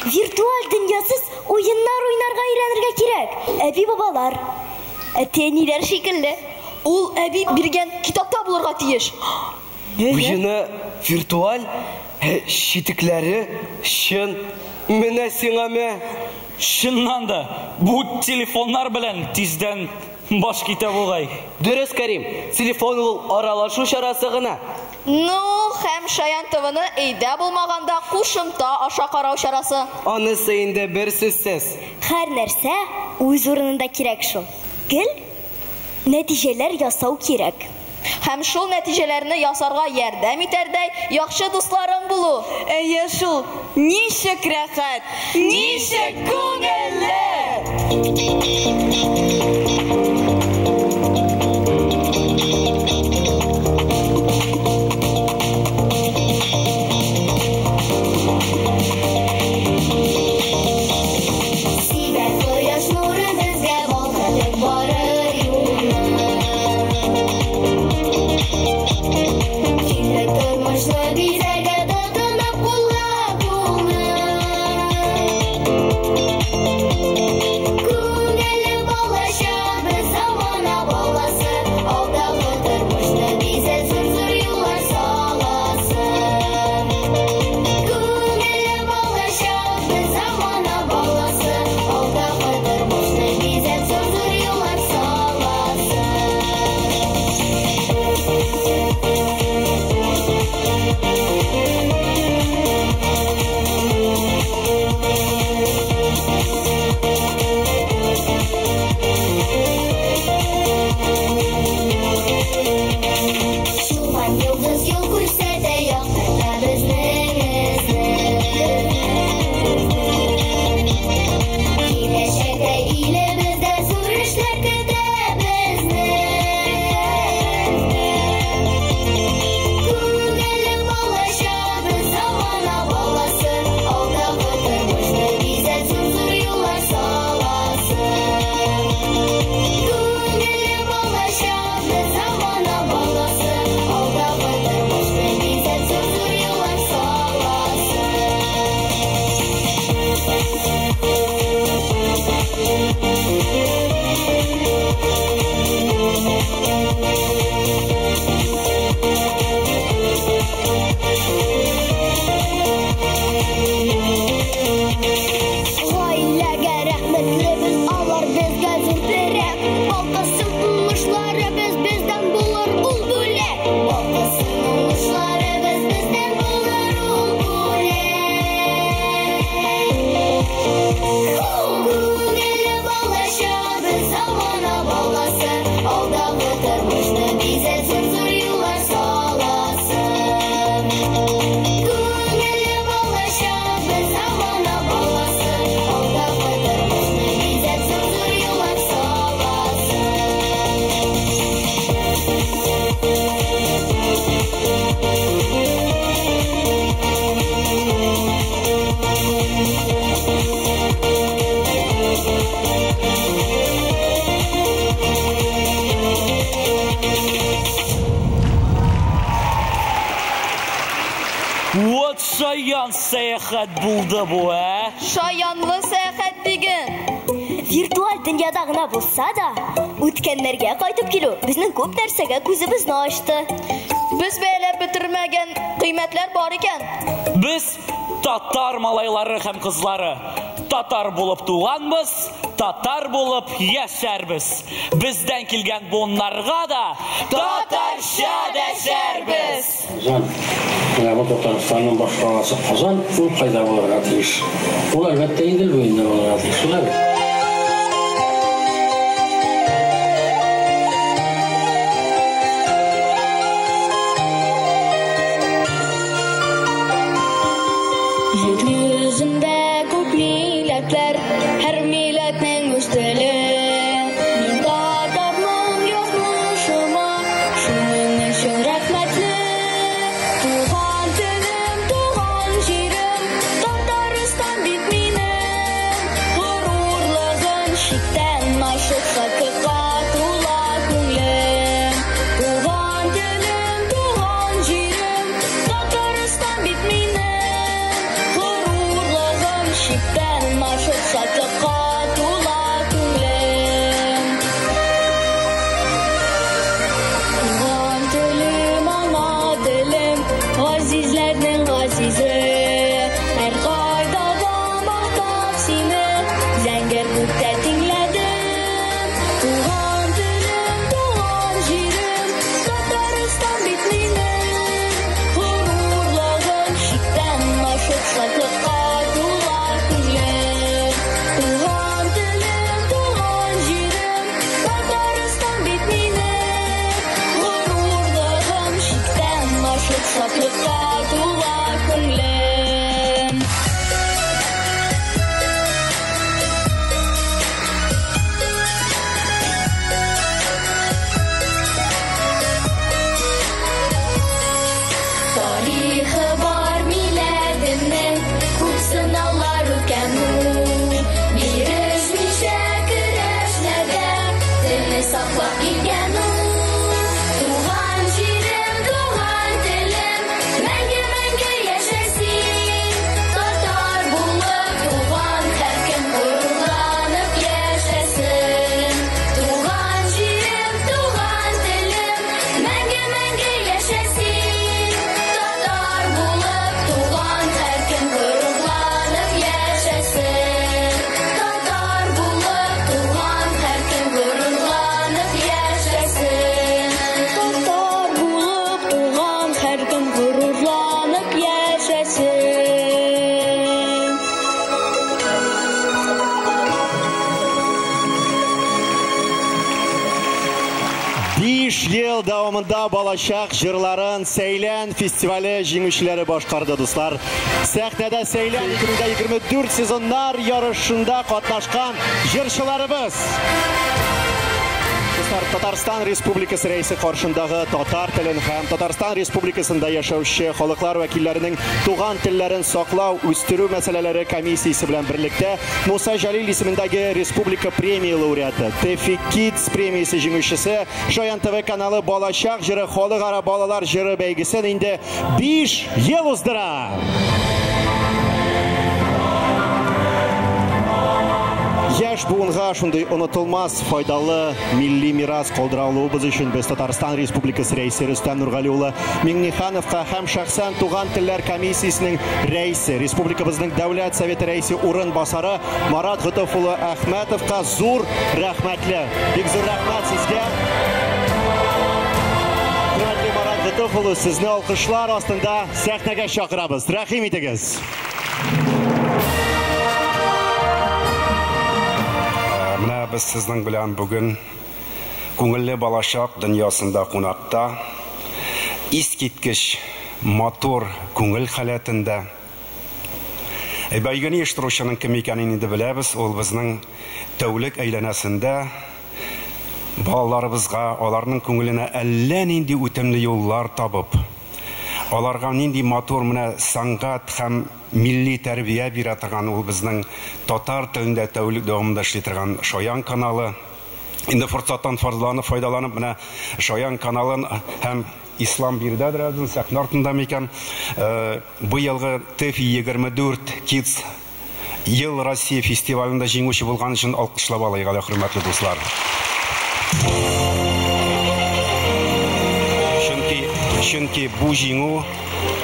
виртуаль дөньясыз уеннар уйнарга өйрәнергә кирәк. Әби-бабалар, әти-әниләр шикелле. Ул әби биргән китапта булырга тиеш. Уены виртуаль, читекләре чын. Менә сиңа мә. Чыннан да, бу телефоннар белән тиздән баш китә бугай. Дөрес, Кәрим, телефон ул аралашу чарасы гына. Ну, һәм Шаян ТВны өйдә булмаганда кушымта аша карау чарасы. Анысы инде бер сүзсез. Һәр нәрсә үз урынында кирәк шул. Гел нәтиҗәләр ясау кирәк. Һәм шул нәтиҗәләрне ясарга ярдәм итәрдәй яхшы дусларың булу. Әйе шул, ничек рәхәт, ничек күңелле! Сибә кояш нуры безгә балкытып барыр юлны. Килде тормышны бизәргә тотынып кулга кулны. Күңелле балачак без замана баласы, алдагы тормышны бизәп зур-зур юллар саласы. Күңелле балачак без замана баласы, алдагы тормышны бизәп зур-зур юллар саласы. Чулпан йолдыз юл күрсәтә, яктырта безнең эзне. Киләчәктә илебездә зур эшләр көтә безне. Күңелле балачак без замана баласы, алдагы тормышны бизәп зур-зур юллар саласы. Күңелле балачак без замана баласы, алдагы тормышны бизәп зур-зур юллар саласы. Гаиләгә рәхмәтлебез, алар безгә зур терәк. Балкысын уңышларыбыз бездән булыр ул бүләк. Балкысын уңышларыбыз бездән булыр ул бүләк. Күңелле балачак без замана баласы, алдагы тормышны бизәп зур-зур юллар саласы. Күңелле балачак без замана баласы, алдагы тормышны бизәп зур-зур юллар саласы. Вот шаян сәяхәт булды бу, ә? Шаянлы сәяхәт диген. Виртуаль дөньяда гына булса да, үткәннәргә кайтып килү безнең күп нәрсәгә күзебезне ачты. Без бәяләп бетермәгән кыйммәтләр бар икән. Без татар малайлары һәм кызлары. Татар булып туганбыз, татар булып яшәрбез. Бездән килгән буыннарга да татарча дәшәрбез. Казан. Менә бу Татарстанның башкаласы Казан, ул кайда булырга тиеш? Ул әлбәттә Идел буенда булырга тиеш, шулай бит? Җир йөзендә күп милләтләр, һәр милләтнең үз теле. Мин татармын язмышыма, шуның өчен рәхмәтле. Туган телем, туган җирем, Татарстан бит минем. Горур дәвамында балачак җырларын Сәйлән фестивале җиңүчеләре башкарды, дуслар. Сәхнәдә Сәйлән 2024 сезоннар ярышында катнашкан җырчыларыбыз. Дуслар, Татарстан Республикасы Рәисе каршындагы татар телен һәм Татарстан Республикасында яшәүче халыклар вәкилләренең туган телләрен саклау, үстерү мәсьәләләре комиссиясе белән берлектә Муса Җәлил исемендәге республика премия лауреаты, Тэфи Kids премиясе җиңүчесе, Шаян ТВ каналы Балачак җыры халыкара балалар җыры бәйгесен инде 5 ел уздыра. Яшь буынга шундый онытылмас файдалы милли мирас калдыра алуыбыз өчен без Татарстан Республикасы Рәисе Рөстәм Нургали улы Миңнехановка һәм шәхсән Туган телләр комиссиясенең рәисе, республикабызның Дәүләт Советы рәисе урынбасары Марат Готыф улы Әхмәтовка зур рәхмәтле. Бик зур рәхмәт сезгә. Хөрмәтле Марат Готыф улы, сезне алкышлар астында сәхнәгә чакырабыз. Рәхим итегез. Менә без сезнең белән бүген күңелле балачак дөньясында кунакта, искиткеч матур күңел халәтендә. Бәйгене оештыручының кем икәнен инде беләбез, ул безнең тәүлек әйләнәсендә балаларыбызга, аларның күңеленә әллә нинди үтемле юллар табып, аларга нинди матур менә сәнгать һәм милли тәрбия бирә торган ул безнең татар телендә тәүлек дәвамында эшли торган Шаян каналы. Инде форсаттан файдаланып, менә Шаян каналын һәм Ислам биредәдер әле, сәхнә артында микән, быелгы ТЭФИ 24 Kids Ел Россия фестивалендә җиңүче булган өчен алкышлап алыйк әле, хөрмәтле дуслар. Чөнки бу җиңү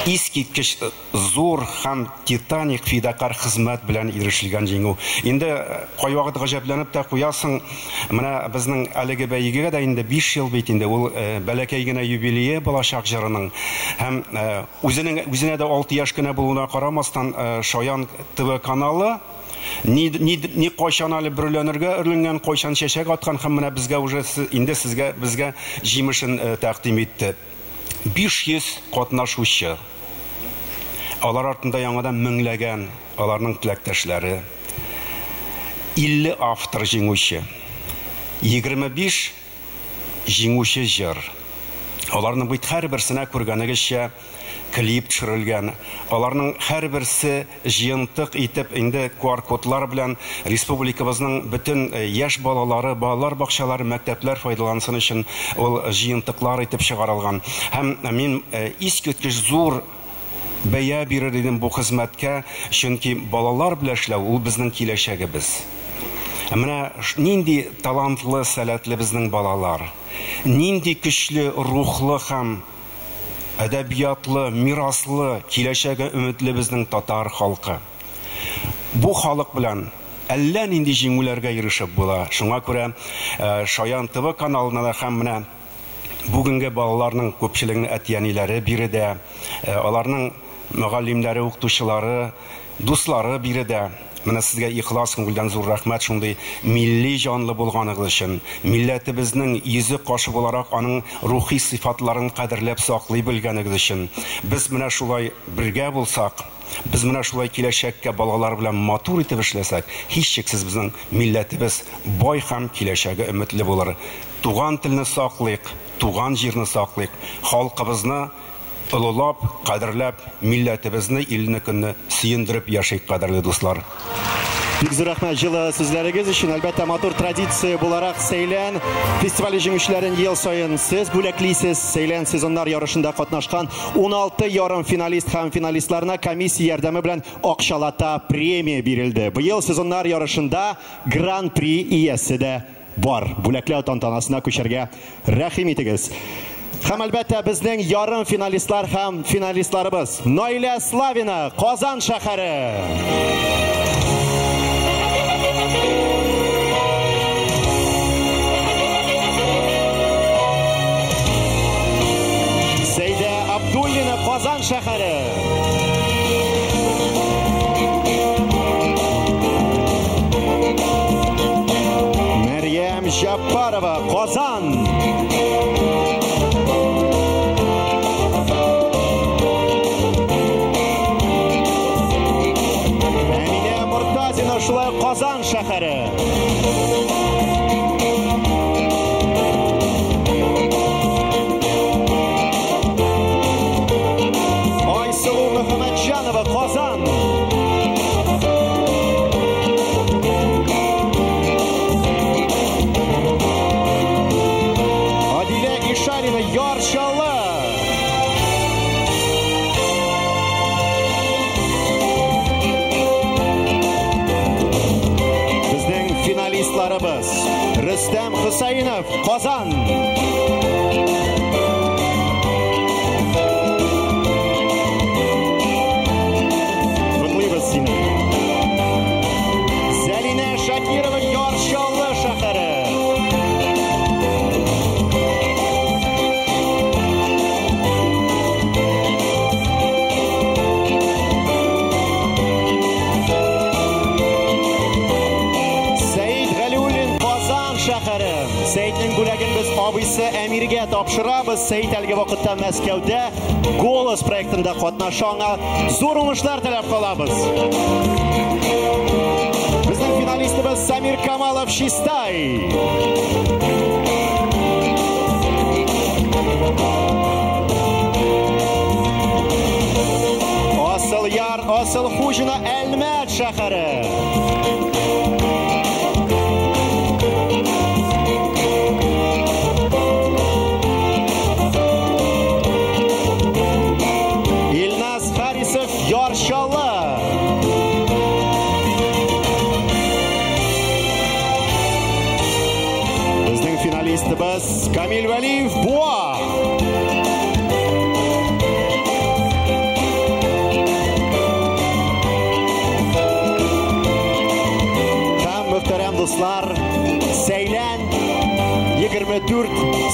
искиткеч зур һәм титаник фидакар хезмәт белән ирешелгән җиңү. Инде кайвакыт гаҗәпләнеп тә куясың, менә безнең әлеге бәйгегә дә инде 5 ел бит инде, ул бәләкәй генә юбилее балачак җырының. Һәм үзенә дә 6 яшь кенә булуына карамастан, Шаян ТВ каналы ни кайчан әле бөреләнергә өрленгән, кайчан чәчәк аткан һәм менә безгә уже инде сезгә безгә җимешен тәкъдим итте. 500 катнашучы. Алар артында яңадан меңләгән аларның теләктәшләре. 50 автор җиңүче. 25 җиңүче җыр. Аларның бит һәрберсенә күргәнегезчә клип төшерелгән. Аларның һәрберсе җыентык итеп инде QR-кодлар белән республикабызның бөтен яшь балалары, балалар бакчалары, мәктәпләр файдалансын өчен ул җыентыклар итеп чыгарылган. Һәм мин искиткеч зур бәя бирер идем бу хезмәткә, чөнки балалар белән эшләү ул безнең киләчәгебез. Менә нинди талантлы, сәләтле безнең балалар, нинди көчле рухлы һәм әдәбиятлы, мираслы, киләчәге өметле безнең татар халкы. Бу халык белән әллә нинди җиңүләргә ирешеп була. Шуңа күрә Шаян ТВ каналына да һәм менә бүгенге балаларның күпчелегенең әти-әниләре биредә, аларның мөгаллимнәре, укытучылары, дуслары биредә. Менә сезгә ихлас күңелдән зур рәхмәт шундый милли җанлы булганыгыз өчен. Милләтебезнең йөзе кашы буларак аның рухи сыйфатларын кадерләп саклый белгәнегез өчен. Без менә шулай бергә булсак, без менә шулай киләчәккә балалар белән матур итеп эшләсәк, һичшиксез безнең милләтебез бай һәм киләчәге өметле булыр. Туган телне саклыйк, туган җирне саклыйк, халкыбызны олылап, кадерләп, милләтебезне, илне, көнне сөендереп яшик, кадерле дуслар. Бик зур рәхмәт җылы сүзләрегез өчен. Әлбәттә, матур традиция буларак Сәйлән фестивале җиңүчеләрен ел саен сез бүләклисез. Сәйлән сезоннар ярышында катнашкан 16 ярым финалист һәм финалистларына комиссия ярдәме белән акчалата премия бирелде. Быел сезоннар ярышында гран-при иясе дә бар. Бүләкләү тантанасына күчәргә рәхим итегез. Һәм әлбәттә безнең ярым финалистлар һәм финалистларыбыз. Наилә Славина, Казан шәһәре. Сәйдә Абдуллина, Казан шәһәре. Мәрьям Җаппарова, Казан. финалистларыбыз. Рөстәм Хөсәенов, Казан. Котлыйбыз сине. Зәлинә Шакирова, Яр Чаллы шәһәре. Сәид Галиуллин, Казан шәһәре. Сәиднең бүләген без абыйсы Әмиргә тапшырабыз. Сәид әлеге вакытта Мәскәүдә Голос проектында катнаша. Аңа зур уңышлар теләп калабыз. Безнең финалистыбыз Самир Камалов, Чистай. Асылъяр Асылхуҗина, Әлмәт шәһәре. Илназ Харисов, Яр Чаллы. Безнең финалистыбыз Камил Вәлиев, Буа. Һәм мөхтәрәм дуслар, Сәйлән 24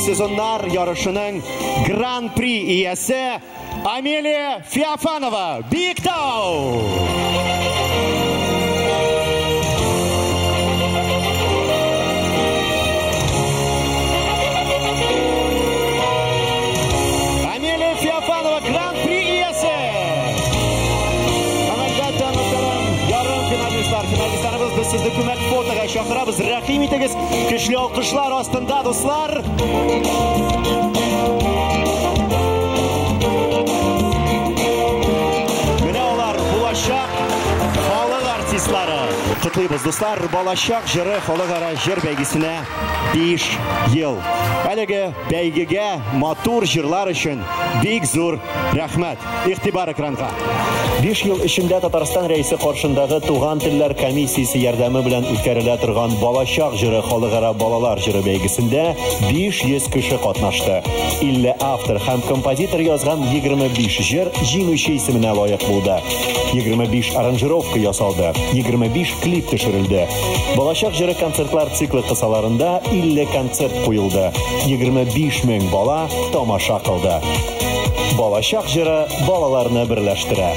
сезоннар ярышының Гран-при иясе Амелия Феофанова, Биектау. Амелия Феофанова, Гран-при иясе. Һәм әлбәттә, мөхтәрәм ярым финалистлар, финалистларыбыз, без сезне күмәк фотога чакырабыз. Рәхим итегез, көчле алкышлар астында, дуслар. Менә алар булачак халык артистлары. Котлыйбыз, дуслар, Балачак җыры халыкара җыр бәйгесенә 5 ел. Әлеге бәйгегә матур җырлар өчен бик зур рәхмәт. Игътибар экранга. 5 ел эчендә Татарстан Рәисе каршындагы Туган телләр комиссиясе ярдәме белән үткәрелә торган Балачак җыры халыкара балалар җыры бәйгесендә 500 кеше катнашты. 50 автор һәм композитор язган 25 җыр җиңүче исеменә лаек булды. 25 аранжировка ясалды, 25 клип төшерелде. Балачак җыры концертлар циклы кысаларында 50 концерт куелды. 25 мең бала тамаша кылды. Балачак җыры балаларны берләштерә.